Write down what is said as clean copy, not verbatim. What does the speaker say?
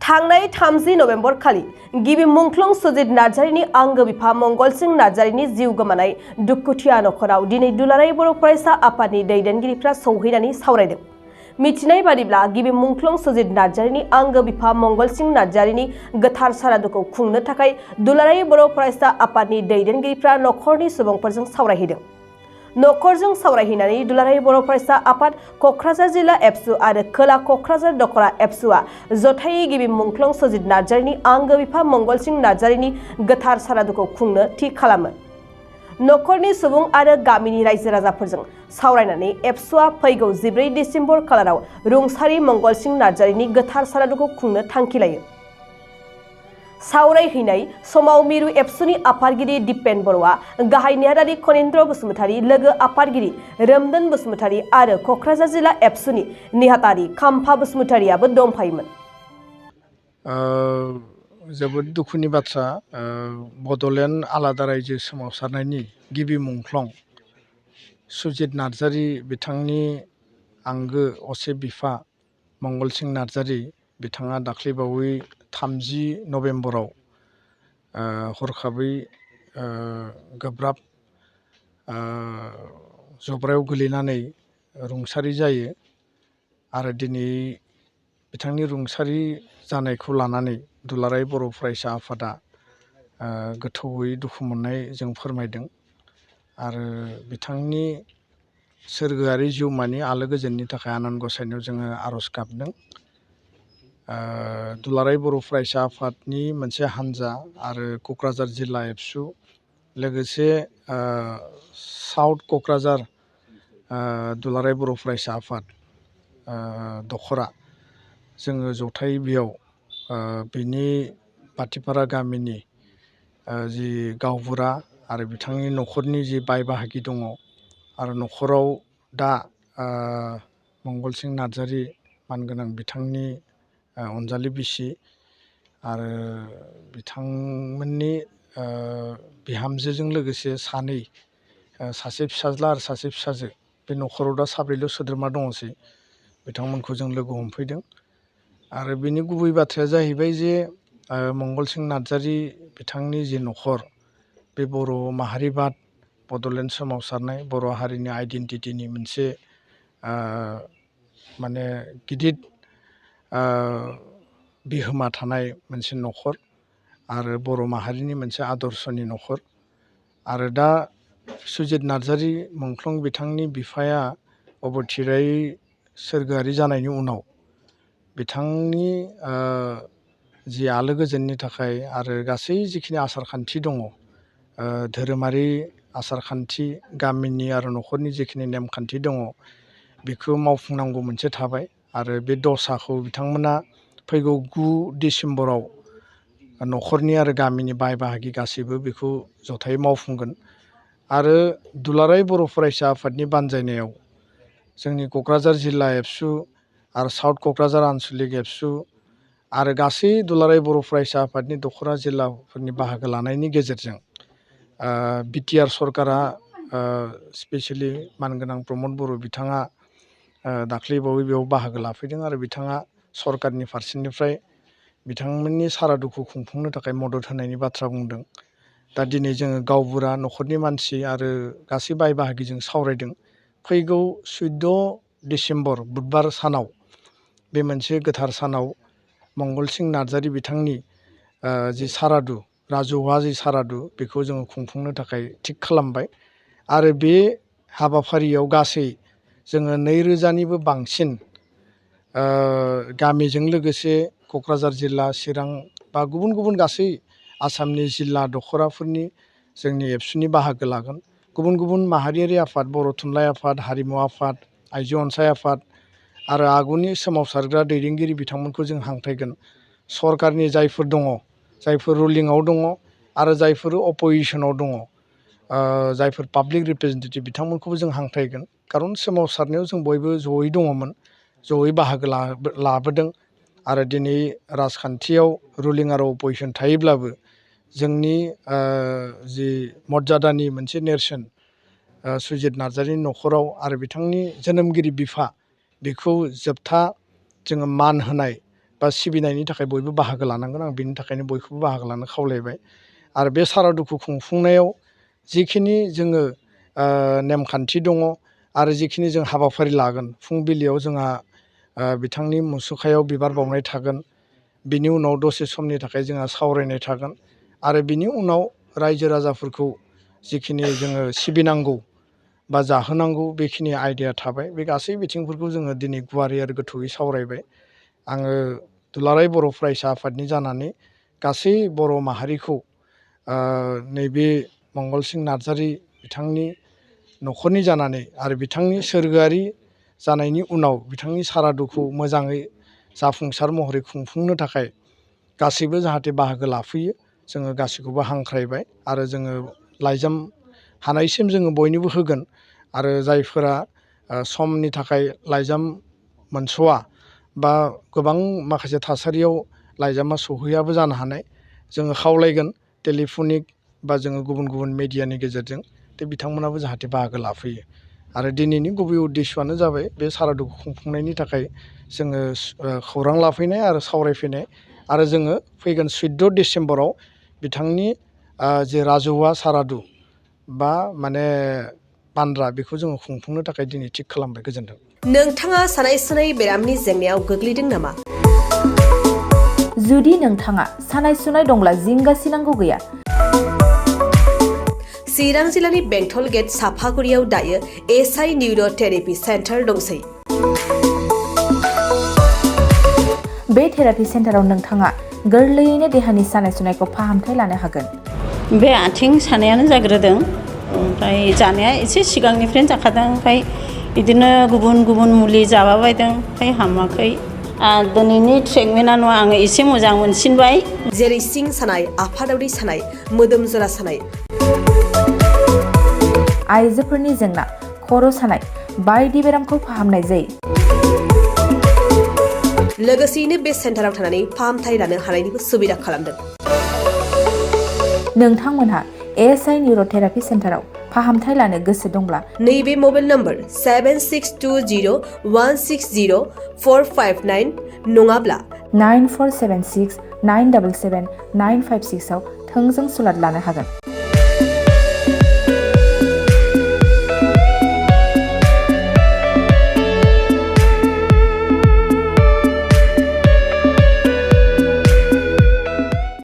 थांनाय 30 नभेम्बर खालि गिबि मुंख्लं सुजित नार्जारिनि आंगो बिफा मंगलसिं नार्जारिनि जिउ गोमानाय दुखुथिया नखराव दिनै दुलाराय बर' फरायसा आफादनि दैदेनगिरिफ्रा सौहैनानै सावरायदों। मिथिनाय बादिब्ला गिबि मुंख्लं सुजित नार्जारिनि आंगो बिफा मंगलसिं नार्जारिनि गोथार सारादुखौ खुंनो थाखाय दुलाराय बर' फरायसा आफादनि दैदेनगिरिफ्रा नखरनि सुबुंफोरजों सावरायहैदों। नखरजों सावरायहैनानै दुलाराय बर' फरायसा आफाद क'क्राझार जिल्ला एबसु आरो खोला क'क्राझार दख'रा एबसुआ जथायै गिबि मुंख्लं सुजित नार्जारिनि आंगो बिफा मंगलसिं नार्जारिनि गोथार सारादुखौ खुंनो थि खालामो। नखरनि सुबुं आरो गामिनि रायजो राजाफोरजों सावरायनानै एबसुआ फैगौ 14 डिसेम्बर खालाराव रुंसारि मंगलसिं नार्जारिनि गोथार सारादुखौ खुंनो थांखि लायो। सावरायहैनाय समाव मिरु एबसुनि आफादगिरि दिपेन बर'आ, गाहाय नेहाथारि खनीन्द्र बसुमतारी, लोगो आफादगिरि रोमदोन बसुमतारी आरो क'क्राझार जिल्ला एबसुनि नेहाथारि खाम्फा बसुमतारीआबो दंफायोमोन। जोबोद दुखुनि बाथ्रा, बड'लेण्ड आलादा रायजो सोमावसारनायनि गिबि मुंख्लं सुजित नार्जारि बिथांनि आंगो असे बिफा मंगलसिं नार्जारि बिथाङा दाख्लैबावै 30 नभेम्बराव हरखाबै गोब्राब जब्रायाव गोलैनानै रुंसारि जायो आरो दिनै बिथांनि रुंसारि जानायखौ लानानै दुलाराय बर' फरायसा आफादा गोथौयै दुखु मोननाय जों फोरमायदों आरो बिथांनि सोरगोआरि जिउमानि आलो गोजोननि थाखाय आनान गसाइनायाव जोङो आर'ज गाबदों। दुलाराय बर' फरायसा आफादनि मोनसे हान्जा आरो क'क्राझार जिल्ला एबसु लोगोसे साउथ क'क्राझार दुलाराय बर' फरायसा आफाद दख'रा जोङो जथायै बेयाव बिनि बाथिपारा गामिनि जि गावबुरा आरो बिथांनि नखरनि जि बाय बाहागि दङ आरो नखराव दा मंगलसिं नार्जारि मानगोनां बिथांनि अनजालि बिसि आरो बिथांमोननि बिहामजोजों लोगोसे सानै, सासे फिसाज्ला आरो सासे फिसाजो, बे नखराव दा साब्रैल' सोद्रोमा दङसै। बिथांमोनखौ जों लोगो हमफैदों आरो बिनि गुबै बाथ्राया जाहैबाय जे मंगलसिं नार्जारि बिथांनि जि नखर, बे बर' माहारिबाद, बड'लेण्ड सोमावसारनाय, बर' हारिनि आइडेन्टिटिनि मोनसे माने गिदिर बिहोमा थानाय मोनसे नखर आरो बर' माहारिनि मोनसे आदर्शनि नखर। आरो दा सुजित नार्जारि मुंख्लं बिथांनि बिफाया अबथिरायै सोरगोआरि जानायनि उनाव बिथांनि जि आलो गोजोननि थाखाय आरो गासै जिखिनि आसार खान्थि दङ, धोरोमारि आसार खान्थि, गामिनि आरो नखरनि जिखिनि नेमखान्थि दङ, बेखौ मावफुंनांगौ मोनसे थाबाय आरो बे दसाखौ बिथांमोना फैगौ 9 डिसेम्बराव नखरनि आरो गामिनि बाय बाहागि गासैबो बेखौ जथायै मावफुंगोन। आरो दुलाराय बर' फरायसा आफादनि बानजायनायाव जोंनि क'क्राझार जिल्ला एबसु आरो साउथ क'क्राझार आनसलिक एबसु आरो गासै दुलाराय बर' फरायसा आफादनि दख'रा जिल्लाफोरनि बाहागो लानायनि गेजेरजों बिटिआर सरकारा स्पेसियेलि मानगोनां प्रमद बर' बिथाङा दाख्लैबावै बेयाव बाहागो लाफैदों आरो बिथाङा सरकारनि फारसेनिफ्राय बिथांमोननि सारादुखौ खुंफुंनो थाखाय मदद होनायनि बाथ्रा बुंदों। दा दिनै जोङो गावबुरा, नखरनि मानसि आरो गासै बाय बाहागिजों सावरायदों। फैगौ 14 डिसेम्बर बुधबार सानाव, बे मोनसे गोथार सानाव मंगलसिं नार्जारि बिथांनि जि सारादु, राजहुवा जि सारादु, बेखौ जोङो खुंफुंनो थाखाय थिग खालामबाय आरो बे हाबाफारियाव गासै जोङो 2000निबो बांसिन गामिजों लोगोसे क'क्राझार जिल्ला, चिरां बा गुबुन गुबुन गासै आसामनि जिल्ला दख'राफोरनि जोंनि एबसुनि बाहागो लागोन। गुबुन गुबुन माहारियारि आफाद, बर' थुनलाइ आफाद, हारिमु आफाद, आइजो अनसाय आफाद आरो आगुनि सोमावसारग्रा दैदेनगिरि बिथांमोनखौ जों हांख्रायगोन। सरकारनि जायफोर दङ, जायफोर रुलिंआव दङ आरो जायफोर अप'जिसनाव दङ, जायफोर पाब्लिक रिप्रेजेन्टेटिभ, बिथांमोनखौबो जों हांख्रायगोन। खारन सोमावसारनायाव जों बयबो जयै दङमोन, जयै बाहागो लाबोदों आरो दिनै राजखान्थियाव रुलिं आरो अप'जिसन थायोब्लाबो जोंनि जि मर्यादानि मोनसे नेरसोन सुजित नार्जारिनि नखराव आरो बिथांनि जोनोमगिरि बिफा, बेखौ जोबथा जोङो मान होनाय बा सिबिनायनि थाखाय बयबो बाहागो लानांगोन। आं बिनि थाखायनो बयखौबो बाहागो लानो खावलायबाय। आरो बे सारादुखौ खुंफुंनायाव जिखिनि जोङो नेमखान्थि दङ आरो जिखिनि जों हाबाफारि लागोन, फुंबिलियाव जोंहा बिथांनि मुसुखायाव बिबार बावनाय थागोन। बिनि उनाव दसे समनि थाखाय जोंहा सावरायनाय थागोन आरो बिनि उनाव रायजो राजाफोरखौ जिखिनि जोङो सिबिनांगौ बा जाहोनांगौ बेखिनि आयदाया थाबाय। बे गासै बिथिंफोरखौ जोङो दिनै गुवारै आरो गोथौयै सावरायबाय। आङो दुलाराय बर' फरायसा आफादनि जानानै गासै बर' माहारिखौ नैबे मंगलसिं नार्जारी बिथांनि न'खरनि जानानै आरो बिथांनि सोरगोआरि जानायनि उनाव बिथांनि सारादुखौ मोजाङै जाफुंसार महरै खुंफुंनो थाखाय गासैबो जाहाथे बाहागो लाफैयो, जोङो गासैखौबो हांख्रायबाय। आरो जोङो लाइजाम हानायसिम जोङो बयनोबो होगोन। आरो जायफोरा समनि थाखाय लाइजाम मोनस'वा बा गोबां माखासे थासारियाव लाइजामा सौहैयाबो जानो हानाय, जोङो खावलायगोन टेलिफनिक बा जोङो गुबुन गुबुन मेडियानि गेजेरजों बिथांमोनाबो जाहाथे बाहागो लाफैयो। आरो दिनैनि गुबै उद्देस्यआनो जाबाय बे सारादुखौ खुंफुंनायनि थाखाय जोङो खौरां लाफैनाय आरो सावरायफैनाय। आरो जोङो फैगोन 14 डिसेम्बराव बिथांनि जे राजौआ सारादु बा माने बान्द्रा, बेखौ जोङो खुंफुंनो थाखाय दिनै थिग खालामबाय। गोजोन्थों। नोंथाङा सानाय सुनाय बेरामनि जेंनायाव गोग्लैदों नामा? जुदि नोंथाङा सानाय सुनाय दंब्ला जिंगासिनांगौ गैया। चिरां जिल्लानि बेंटल गेट साफागुरियाव दायो एसआइ निउर' थेरापि सेन्टार दंसै। बे थेरापि सेन्टाराव नोंथाङा गोरलैयैनो देहानि सानाय सुनायखौ फाहामथाय लानो हागोन। बे आथिं सानायानो जाग्रोदों, ओमफ्राय जानाया एसे सिगांनिफ्रायनो जाखादों। ओमफ्राय बिदिनो गुबुन गुबुन मुलि जाबाबायदों, ओमफ्राय हामाखै। दिनैनि ट्रिटमेन्टआ नङा, आङो एसे मोजां मोनसिनबाय। जेरै सिं सानाय, आफादावरि सानाय, मोदोम जरा सानाय, आइजोफोरनि जेंना, खर' सानाय बायदि बेरामखौ फाहामनाय जायो। लोगोसेयैनो बे सेन्टाराव थानानै फाहामथाय लानो हानायनिबो सुबिदा खालामदों। नोंथांमोनहा एसआइ निउर' थेरापि सेन्टाराव फाहामथाय लानो गोसो दंब्ला नैबे मबाइल नम्बर 7620160459 नङाब्ला 9476977956 आव थोंजों सुलाद लानो हागोन।